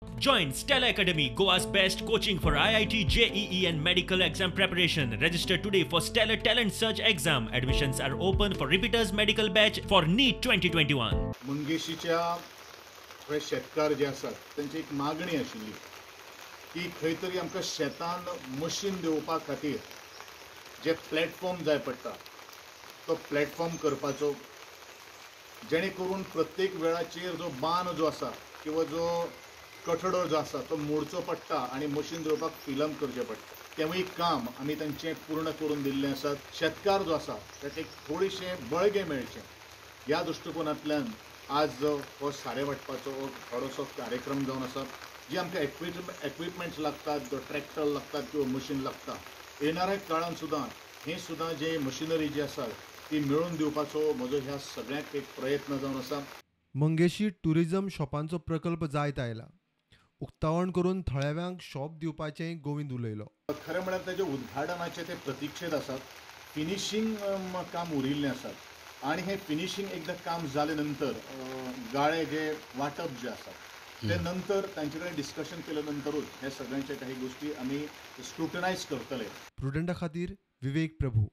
Join Stella Academy, Goa's best coaching for IIT, JEE and medical exam preparation. Register today for Stellar Talent Search exam. Admissions are open for repeaters medical batch for NEET 2021. मंगेशीच्या थोडे शेतकार जे आसात तांची एक मागणी आशिल्ली की खंय तरी आमकां शेतान मशीन देंवोवपा खातीर जे प्लॅटफॉर्म जाय पडटा तो प्लॅटफॉर्म करपाचो, जेणे करून प्रत्येक वेळाचेर जो बांद जो आसा किंवा जो कठडो जो आसा तो मोडचो पडटा आनी मशीन देंवोवपाक फिलम करचें पडटा. तेवूय काम आमी तांचें पूर्ण करून दिल्लें आसा. शेतकार जो आसा ताका एक थोडेशें बळगें मेळचें ह्या दृश्टिकोनांतल्यान आज हो सारें वांटपाचो हो थोडोसो कार्यक्रम जावन आसा. जी आमकां एक्विपमेंट्स लागतात, जो ट्रॅक्टर लागतात किंवा मशीन लागता, येणाऱ्या काळान सुद्दां हें सुद्दां जे मशिनरी जी आसा ती मेळोवन दिवपाचो म्हजो ह्या सगळ्यांक एक प्रयत्न जावन आसा. मंगेशी टुरिझम शॉपांचो प्रकल्प जायत आयला. उक्तावण करून थळाव्यांक शॉप दिवपाचेंय गोविंद उलयलो. खरें म्हळ्यार ताजे उद्घाटनाचे ते प्रतिक्षेत आसात. फिनिशींग काम उरिल्लें आसात आनी हें फिनिशींग एकदां काम जाले नंतर गाळे जे वांटप जे आसा ते नंतर तांचे कडेन डिस्कशन केले नंतरूच हे सगळ्यांचे काही गोष्टी आमी स्क्रुटनायज करतले. प्रुडंटा खातीर विवेक प्रभू.